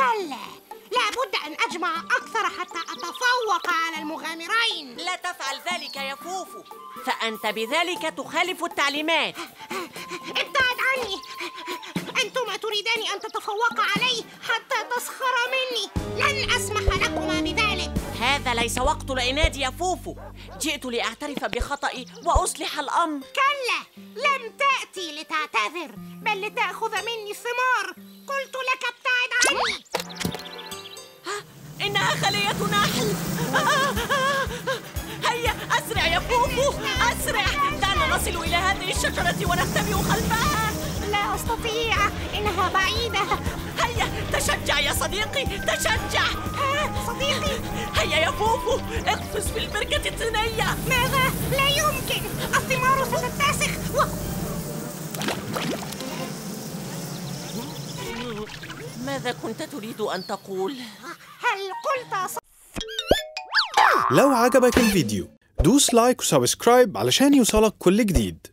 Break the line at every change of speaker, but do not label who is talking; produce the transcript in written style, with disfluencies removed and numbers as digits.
كلا، لابد أن أجمع أكثر حتى أتفوق على المغامرين.
لا تفعل ذلك يا فوفو، فأنت بذلك تخالف التعليمات.
ابتعد عني، أنتما تريدان أن تتفوقا علي حتى تسخر مني. لن أسمح لكما بذلك.
هذا ليس وقت العناد يا فوفو. جئت لأعترف بخطئي وأصلح الأمر.
كلا، لم تأتي لتعتذر، بل لتأخذ مني الثمار. قلت لك ابتعد عني.
إنها خلية نحل. هيا أسرع يا فوفو، أسرع. دعنا نصل إلى هذه الشجرة ونختبئ خلفها.
لا أستطيع، إنها بعيدة.
هيا تشجع يا صديقي، تشجع.
صديقي،
هيا يا فوفو، اقفز في البركة الطينية.
ماذا؟ لا يمكن، الثمار ستتسخ.
ماذا كنت تريد أن تقول؟
هل قلت؟
لو عجبك الفيديو دوس like و subscribe علشان يوصلك كل جديد.